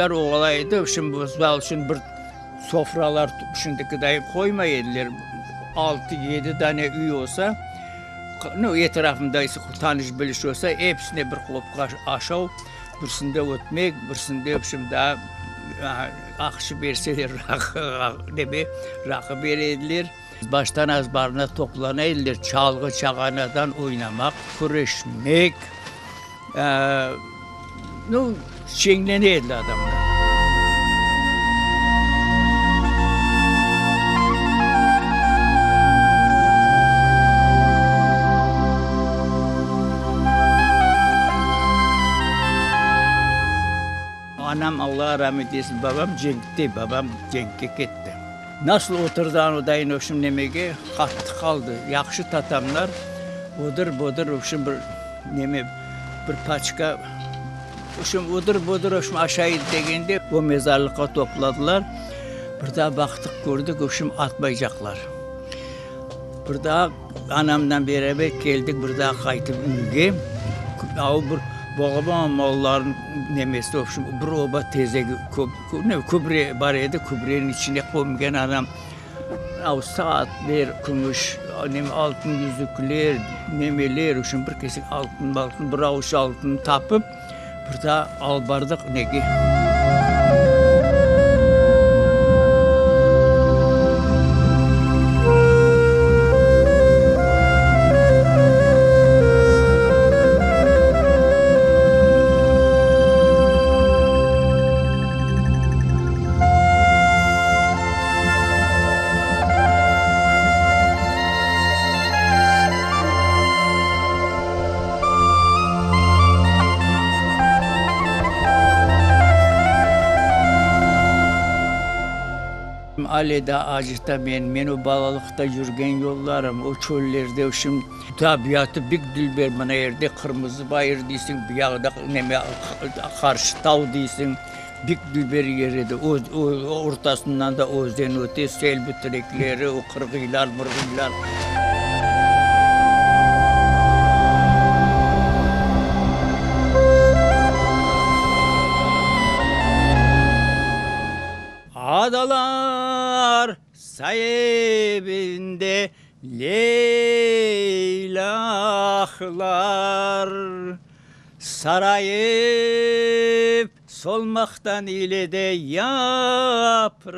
Adamlar ola edi, şimdi misal içün bir sofralar şimdikiday qoymay ediler, altı, yedi dane üy olsa, nu, etrafında tanış-biliş olsa, episine bir qopqa aşav, birisinde ötmek, birisinde, vobşem, daa aqça berseler, raqı, neme, raqı bere ediler. Baştan azbarına toplana ediler, çalğı çağanadan oynamaq, küreşmek, nu, şeñlene ediler adamlar. Anam, Alla ramet etsin, babam cenkte, babam cenkke ketti. Nasıl oturdı anudayın vobşem nemege, qattı qaldı. Yahşı tatamlar, odır-bodır vobşem bir neme, bir paçka, vobşem odır-bodır vobşem aşayt degende, o mezarlıqqa topladılar. Bir daa baqtıq, kördik, vobşem atmaycaqlar. Bir daa anamdan beraber keldik, bir daa qaytıp üyge. A bir balaban mallarnıñ nemesi, vobşem, bir oba tezegi, ne, kübre bar edi, kübreniñ içine kömgen anam. A saatler, kümüş, neme, altın yüzükler, nemeler, vobşem, bir kesek altın-maltın, bir avuç altın tapıp, Bir daa alıp bardıq nege. Ale daa acıta meni, men o balalıqta yürgen yollarım, o çöllerde şimdi tabiatı bek dülber, mına yerde Qırmızı bayır deysiñ, bu yaqta neme Qarşı tav deysiñ, bek dülber yer edi. Ortasından da özen öte, selbi terekleri, o qırğıylar, mırğıylar. Adalar saibinde leylaqlar sarayıp solmaqtan ile de yapraqlar.